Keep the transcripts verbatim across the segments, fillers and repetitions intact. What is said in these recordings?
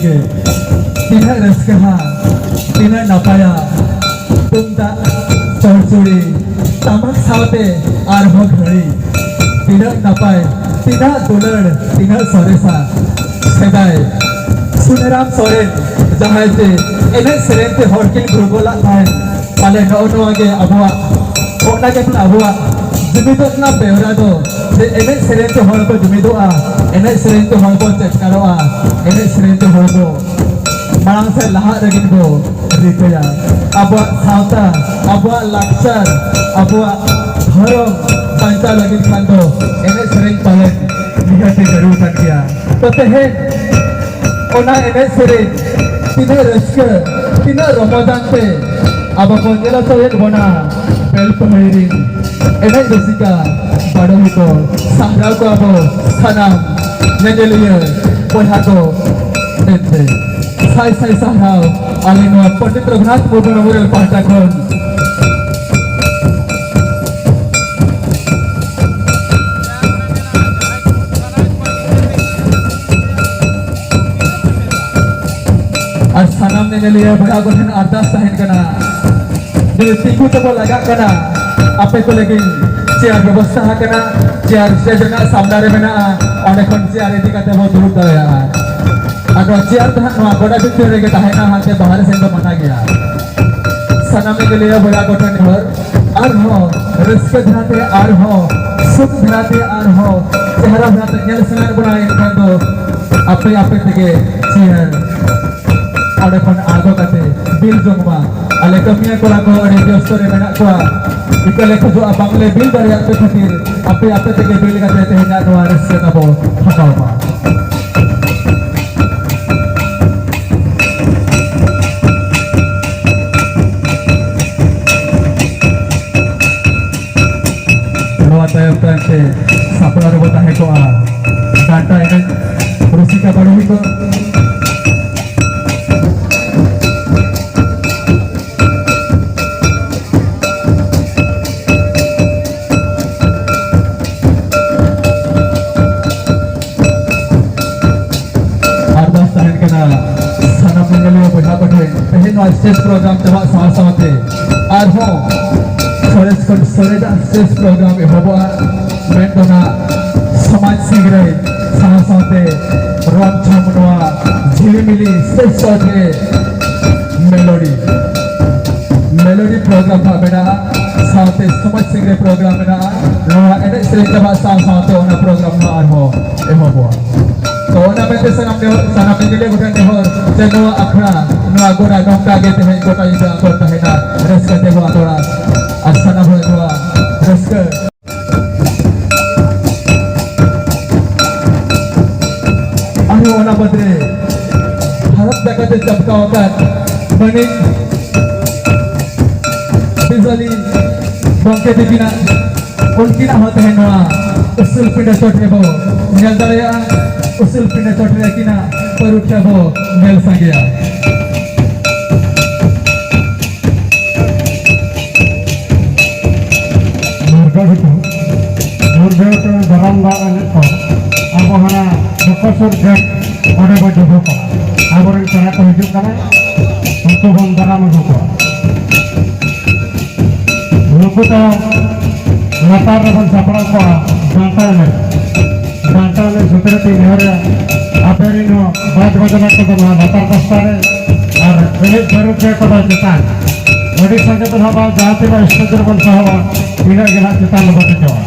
ᱜᱮ ᱛᱤᱱᱟᱹᱜ ᱨᱟᱹᱥᱠᱟᱹ ᱦᱟ, ᱛᱤᱱᱟᱹᱜ ᱱᱟᱯᱟᱭᱟ, ᱛᱩᱢᱫᱟᱜ, ᱪᱚᱲᱪᱩᱲᱤ, ᱴᱟᱢᱟᱠ ᱥᱟᱶᱛᱮ ᱟᱨᱦᱚᱸ ᱜᱷᱟᱹᱲᱤ᱾ ᱛᱤᱱᱟᱹᱜ ᱱᱟᱯᱟᱭ, ᱛᱤᱱᱟᱹᱜ ᱫᱩᱞᱟᱹᱲ, ᱛᱤᱱᱟᱹᱜ ᱥᱚᱨᱮᱥᱟ᱾ ᱥᱮᱫᱟᱭ ᱥᱩᱱᱮᱨᱟᱢ ᱥᱚᱨᱮᱱ ᱡᱟᱦᱟᱸᱭ ᱛᱮ ᱮᱱᱮᱡ ᱥᱮᱨᱮᱧ ᱛᱮ ᱦᱚᱲ ᱠᱤᱱ ᱜᱩᱨᱵᱚᱞᱟᱜ ᱛᱟᱦᱮᱸᱱ, ᱯᱟᱞᱮ ᱱᱚᱜᱼᱚ ᱱᱚᱣᱟ ᱜᱮ ᱟᱵᱚᱣᱟᱜ, ᱚᱱᱟ ᱜᱮ ᱟᱵᱚᱣᱟᱜ ᱡᱩᱢᱤᱫᱚᱜ ᱨᱮᱱᱟᱜ ᱵᱮᱣᱨᱟ ᱫᱚ, ᱡᱮ ᱮᱱᱮᱡ ᱥᱮᱨᱮᱧ ᱛᱮ ᱦᱚᱲ ᱠᱚ ᱡᱩᱢᱤᱫᱚᱜᱼᱟ, ᱮᱱᱮᱡ ᱥᱮᱨᱮᱧ ᱛᱮ ᱦᱚᱲ ᱠᱚ ᱪᱮᱫᱠᱟᱨᱚᱜᱼᱟ, ᱮᱱᱮᱡ ᱥᱮᱨᱮᱧ ᱛᱮ ᱦᱚᱲ ᱠᱚ ᱢᱟᱲᱟᱝ ᱥᱮᱫ ᱞᱟᱦᱟᱜ ᱞᱟᱹᱜᱤᱫ ᱵᱚ ᱨᱤᱠᱟᱹᱭᱟ᱾ ᱟᱵᱚᱣᱟᱜ ᱥᱟᱶᱛᱟ, ᱟᱵᱚᱣᱟᱜ ᱞᱟᱠᱪᱟᱨ, ᱟᱵᱚᱣᱟᱜ ᱫᱷᱚᱨᱚᱢ ᱵᱟᱧᱪᱟᱣ ᱞᱟᱹᱜᱤᱫ ᱠᱷᱟᱱ ᱫᱚ ᱮᱱᱮᱡ ᱥᱮᱨᱮᱧ ᱯᱟᱞᱮᱱ ᱱᱤᱦᱟᱹᱛ ᱜᱮ ᱡᱟᱹᱨᱩᱲ ᱠᱟᱱ ᱜᱮᱭᱟ᱾ ᱛᱚ ᱛᱮᱦᱮᱧ ᱚᱱᱟ ᱮᱱᱮᱡ ᱥᱮᱨᱮᱧ ᱛᱤᱱᱟᱹᱜ ᱨᱟᱹᱥᱠᱟᱹ, ᱛᱤᱱᱟᱹᱜ ᱨᱚᱢᱚᱡᱟᱱ ᱛᱮ ᱟᱵᱚ ᱠᱚ ᱧᱮᱞ ᱦᱚᱪᱚᱭᱮᱫ ᱵᱚᱱᱟ ᱵᱮᱞᱯᱟᱹᱦᱟᱹᱲᱤ ᱨᱤᱱ ᱮᱱᱮᱡ ᱨᱩᱥᱤᱠᱟ ᱵᱟᱰᱚᱦᱤ ᱠᱚ, ᱥᱟᱨᱦᱟᱣ ᱠᱚᱣᱟ ᱵᱚ ᱥᱟᱱᱟᱢ ᱧᱮᱧᱮᱞᱤᱭᱟᱹ ᱵᱚᱭᱦᱟ ᱠᱚ ᱮᱱᱛᱮ᱾ ᱥᱟᱭ ᱥᱟᱭ ᱥᱟᱨᱦᱟᱣ ᱟᱞᱮ ᱱᱚᱣᱟ ᱯᱚᱱᱰᱤᱛ ᱨᱚᱜᱷᱩᱱᱟᱛᱷ ᱢᱩᱨᱢᱩ ᱢᱮᱢᱳᱨᱤᱭᱟᱞ ᱯᱟᱦᱴᱟ ᱠᱷᱚᱱ᱾ ᱟᱨ ᱥᱟᱱᱟᱢ ᱧᱮᱧᱮᱞᱤᱭᱟᱹ ᱵᱚᱭᱦᱟ ᱠᱚ ᱴᱷᱮᱱ ᱟᱨᱫᱟᱥ ᱛᱟᱦᱮᱱ ᱠᱟᱱᱟ, ᱡᱩᱫᱤ ᱛᱤᱸᱜᱩ ᱛᱮᱵᱚ ᱞᱟᱜᱟᱜ ᱠᱟᱱᱟ, ᱟᱯᱮ ᱠᱚ ᱞᱟᱹᱜᱤᱫ ᱪᱮᱭᱟᱨ ᱵᱮᱵᱚᱥᱛᱷᱟ ᱟᱠᱟᱱᱟ, ᱪᱮᱭᱟᱨ ᱥᱴᱮᱡᱽ ᱨᱮᱱᱟᱜ ᱥᱟᱢᱱᱟ ᱨᱮ ᱢᱮᱱᱟᱜᱼᱟ, ᱚᱸᱰᱮ ᱠᱷᱚᱱ ᱪᱮᱭᱟᱨ ᱤᱫᱤ ᱠᱟᱛᱮ ᱵᱚ ᱫᱩᱲᱩᱵ ᱫᱟᱲᱮᱭᱟᱜᱼᱟ᱾ ᱟᱫᱚ ᱪᱮᱭᱟᱨ ᱫᱚ ᱦᱟᱸᱜ ᱱᱚᱣᱟ ᱜᱚᱰᱟ ᱵᱷᱤᱛᱤᱨ ᱨᱮᱜᱮ ᱛᱟᱦᱮᱱᱟ, ᱦᱟᱱᱛᱮ ᱵᱟᱦᱨᱮ ᱥᱮᱱ ᱫᱚ ᱢᱟᱱᱟ ᱜᱮᱭᱟ᱾ ᱥᱟᱱᱟᱢ ᱧᱮᱧᱮᱞᱤᱭᱟᱹ ᱵᱚᱭᱦᱟ ᱠᱚ ᱴᱷᱮᱱ ᱱᱮᱦᱚᱨ, ᱟᱨᱦᱚᱸ ᱨᱟᱹᱥᱠᱟᱹ ᱫᱷᱟᱨᱟᱛᱮ, ᱟᱨᱦᱚᱸ ᱥᱩᱠ ᱫᱷᱟᱨᱟᱛᱮ, ᱟᱨᱦᱚᱸ ᱪᱮᱦᱨᱟ ᱫᱷᱟᱨᱟᱛᱮ ᱧᱮᱞ ᱥᱟᱱᱟᱭᱮᱫ ᱵᱚᱱᱟ, ᱮᱱᱠᱷᱟᱱ ᱫᱚ ᱟᱯᱮ ᱟᱯᱮ ᱛᱮᱜᱮ ᱪᱮᱭᱟᱨ ᱚᱸᱰᱮ ᱠᱷᱚᱱ ᱟᱬᱜᱚ ᱠᱟᱛᱮ ᱵᱤᱞ ᱡᱚᱝ ᱢᱟ᱾ ᱟᱞᱮ ᱠᱟᱹᱢᱤᱭᱟᱹ ᱠᱚᱲᱟ ᱠᱚ ᱟᱹᱰᱤ ᱵᱮᱥᱛᱚ ᱨᱮ ᱢᱮᱱᱟᱜ ᱠᱚᱣᱟ, ᱤᱠᱟᱹ ᱞᱮ ᱠᱷᱚᱡᱚᱜᱼᱟ, ᱵᱟᱝᱞᱮ ᱵᱤᱞ ᱫᱟᱲᱮᱭᱟᱜ ᱯᱮ ᱠᱷᱟᱹᱛᱤᱨ ᱟᱯᱮ ᱟᱯᱮ ᱛᱮᱜᱮ ᱵᱤᱞ ᱠᱟᱛᱮ ᱛᱮᱦᱮᱧᱟᱜ ᱱᱚᱣᱟ ᱨᱟᱹᱥᱠᱟᱹ ᱛᱟᱵᱚ ᱦᱟᱛᱟᱣ ᱢᱟ᱾ ᱱᱚᱣᱟ ᱛᱟᱭᱚᱢ ᱛᱟᱭᱚᱢ ᱛᱮ ᱥᱟᱯᱲᱟᱣ ᱨᱮᱵᱚ ᱛᱟᱦᱮᱸ ᱠᱚᱜᱼᱟ ᱰᱟᱱᱴᱟ ᱮᱱᱮᱡ ᱨᱩᱥᱤᱠᱟ ᱵᱟᱰᱚᱦᱤ ᱠᱚ᱾ ᱟᱨᱫᱟᱥ ᱛᱟᱦᱮᱱ ᱠᱟᱱᱟ᱾ ᱥᱟᱱᱟᱢ ᱧᱮᱧᱮᱞᱤᱭᱟᱹ ᱵᱚᱭᱦᱟ ᱠᱚ ᱴᱷᱮᱱ ᱛᱮᱦᱮᱧ ᱱᱚᱣᱟ stage program ᱪᱟᱵᱟᱜ ᱥᱟᱶ ᱥᱟᱶᱛᱮ ᱟᱨᱦᱚᱸ ᱥᱚᱨᱮᱥ ᱠᱷᱚᱱ ᱥᱚᱨᱮᱥᱟᱜ stage program ᱮᱦᱚᱵᱚᱜᱼᱟ᱾ ᱢᱮᱱ ᱫᱚ ᱱᱟᱜ ᱥᱚᱢᱟᱡᱽ ᱥᱤᱝᱨᱟᱹᱭ ᱥᱟᱶ ᱥᱟᱶᱛᱮ ᱨᱚᱢ ᱡᱷᱚᱢ ᱱᱚᱣᱟ ᱡᱷᱤᱞᱤᱢᱤᱞᱤ ᱥᱮ ᱥᱚᱴ ᱨᱮ ᱢᱮᱞᱳᱰᱤ, ᱢᱮᱞᱳᱰᱤ program ᱦᱟᱸᱜ ᱢᱮᱱᱟᱜᱼᱟ, ᱥᱟᱶᱛᱮ ᱥᱚᱢᱟᱡᱽ ᱥᱤᱝᱨᱟᱹᱭ program ᱢᱮᱱᱟᱜᱼᱟ᱾ ᱱᱚᱣᱟ ᱮᱱᱮᱡ ᱥᱮᱨᱮᱧ ᱪᱟᱵᱟᱜ ᱥᱟᱶ ᱥᱟᱶᱛᱮ ᱚᱱᱟ program ᱦᱚᱸ ᱟᱨᱦᱚᱸ ᱮᱦᱚᱵᱚᱜᱼᱟ᱾ ᱛᱚ ᱚᱱᱟ ᱢᱮᱱᱛᱮ ᱥᱟᱱᱟᱢ ᱱᱮᱦᱚᱨ, ᱥᱟᱱᱟᱢ ᱧᱮᱧᱮᱞᱤᱭᱟᱹ ᱠᱚᱴᱷᱮᱱ ᱱᱮᱦᱚᱨ ᱡᱮ ᱱᱚᱣᱟ ᱟᱠᱷᱲᱟ, ᱱᱚᱣᱟ ᱜᱚᱰᱟ ᱱᱚᱝᱠᱟ ᱜᱮ ᱛᱮᱦᱮᱧ ᱜᱚᱴᱟ ᱧᱤᱫᱟᱹ ᱟᱠᱚᱴ ᱛᱟᱦᱮᱱᱟ, ᱨᱟᱹᱥᱠᱟᱹ ᱛᱮ ᱱᱚᱣᱟ ᱛᱚᱲᱟ ᱟᱨ ᱥᱟᱱᱟᱢ ᱦᱚᱲ ᱱᱚᱣᱟ ᱨᱟᱹᱥᱠᱟᱹ ᱟᱨᱦᱚᱸ ᱚᱱᱟ ᱵᱟᱫᱽ ᱨᱮ ᱵᱷᱟᱨᱚᱛ ᱡᱟᱠᱟᱛ ᱮ ᱪᱟᱢᱴᱟᱣ ᱟᱠᱟᱫ ᱢᱟᱹᱱᱤᱡ ᱵᱤᱡᱚᱞᱤ ᱜᱚᱢᱠᱮ ᱛᱤᱠᱤᱱᱟᱜ, ᱩᱱᱠᱤᱱᱟᱜ ᱦᱚᱸ ᱛᱮᱦᱮᱧ ᱱᱚᱣᱟ ᱩᱥᱩᱞ ᱯᱤᱸᱰᱟᱹ ᱪᱚᱴ ᱨᱮᱵᱚ ᱧᱮᱞ ᱫᱟᱲᱮᱭᱟᱜᱼᱟ᱾ ᱩᱥᱩᱞ ᱯᱤᱸᱰᱟᱹ ᱪᱚᱴ ᱨᱮ ᱟᱹᱠᱤᱱᱟᱜ ᱯᱟᱹᱨᱩᱠᱷᱤᱭᱟᱹ ᱵᱚ ᱧᱮᱞ ᱥᱟᱸᱜᱮᱭᱟ᱾ ᱢᱩᱨᱜᱟᱹ ᱜᱷᱩᱴᱩ, ᱢᱩᱨᱜᱟᱹ ᱜᱷᱩᱴᱩ ᱫᱟᱨᱟᱢ ᱫᱟᱜ ᱮᱱᱮᱡ ᱠᱚ ᱟᱵᱚ ᱦᱟᱱᱟ ᱰᱚᱠᱚᱨᱥᱩᱨ ᱜᱮᱴ ᱚᱸᱰᱮ ᱵᱚ ᱡᱚᱵᱚ ᱠᱚᱣᱟ᱾ ᱟᱵᱚᱨᱮᱱ ᱯᱮᱲᱟ ᱠᱚ ᱦᱤᱡᱩᱜ ᱠᱟᱱᱟ, ᱩᱱᱠᱩ ᱵᱚᱱ ᱫᱟᱨᱟᱢ ᱟᱹᱜᱩ ᱠᱚᱣᱟ᱾ ᱱᱩᱠᱩ ᱫᱚ ᱞᱟᱛᱟᱨ ᱨᱮᱵᱚᱱ ᱥᱟᱯᱲᱟᱣ ᱠᱚᱣᱟ ᱰᱟᱱᱴᱟ ᱮᱱᱮᱡ᱾ ᱰᱟᱱᱴᱟ ᱮᱱᱮᱡ ᱥᱩᱛᱨᱮ ᱛᱤᱧ ᱱᱮᱦᱚᱨᱟ, ᱟᱯᱮ ᱨᱮᱱ ᱦᱚᱸ ᱵᱟᱡᱽ ᱵᱟᱡᱽᱱᱟ ᱠᱚᱫᱚ ᱱᱚᱣᱟ ᱞᱟᱛᱟᱨ ᱯᱟᱥᱴᱟ ᱨᱮ, ᱟᱨ ᱮᱱᱮᱡ ᱯᱟᱹᱨᱩᱠᱷᱤᱭᱟᱹ ᱠᱚᱫᱚ ᱪᱮᱛᱟᱱ᱾ ᱟᱹᱰᱤ ᱥᱟᱸᱜᱮ ᱫᱚ ᱱᱟᱦᱟᱜ ᱵᱟᱝ, ᱡᱟᱦᱟᱸ ᱛᱤᱱᱟᱹᱜ stage ᱨᱮᱵᱚᱱ ᱥᱟᱦᱚᱵᱼᱟ, ᱤᱱᱟᱹᱜ ᱜᱮ ᱱᱟᱦᱟᱜ ᱪᱮᱛᱟᱱ ᱨᱮᱵᱚᱱ ᱫᱮᱡᱚᱜᱼᱟ᱾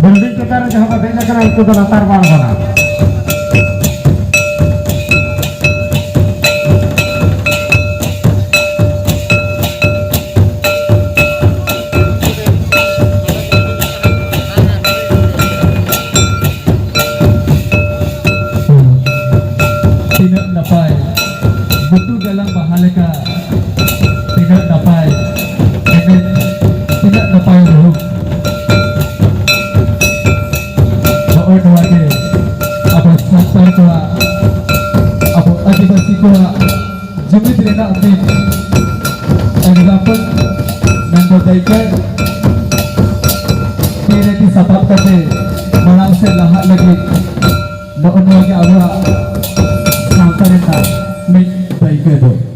building ᱪᱮᱛᱟᱱ ᱨᱮ ᱡᱟᱦᱟᱸ ᱠᱚ ᱫᱮᱡ ᱟᱠᱟᱱᱟ, ᱩᱱᱠᱩ ᱫᱚ ᱞᱟᱛᱟᱨ ᱵᱟᱝ ᱠᱟᱱᱟ᱾ ᱛᱤᱱᱟᱹᱜ ᱱᱟᱯᱟᱭ ᱜᱩᱛᱩ ᱜᱟᱞᱟᱝ ᱵᱟᱦᱟ ᱞᱮᱠᱟ, ᱛᱤᱱᱟᱹᱜ ᱱᱟᱯᱟᱭ ᱮᱱᱮᱡ, ᱛᱤᱱᱟᱹᱜ ᱱᱟᱯᱟᱭ ᱨᱩ᱾ ᱱᱚᱜᱼᱚᱭ ᱱᱚᱣᱟ ᱜᱮ ᱟᱵᱚ ᱥᱟᱱᱛᱟᱲ ᱠᱚᱣᱟᱜ, ᱟᱵᱚ ᱟᱹᱫᱤᱵᱟᱹᱥᱤ ᱠᱚᱣᱟᱜ ᱡᱩᱢᱤᱫ ᱨᱮᱱᱟᱜ ᱢᱤᱫ example ᱢᱮᱱᱫᱚ ᱫᱟᱹᱭᱠᱟᱹ᱾ ᱛᱤ ᱨᱮ ᱛᱤ ᱥᱟᱯᱟᱵ ᱠᱟᱛᱮ ᱢᱟᱲᱟᱝ ᱥᱮ ᱞᱟᱦᱟᱜ ᱞᱟᱹᱜᱤᱫ ᱱᱚᱜᱼᱚ ᱱᱚᱣᱟ ᱜᱮ ᱟᱵᱚᱣᱟᱜ ᱥᱟᱶᱛᱟ ᱨᱮᱱᱟᱜ ᱢᱤᱫ ᱫᱟᱹᱭᱠᱟᱹ ᱫᱚ᱾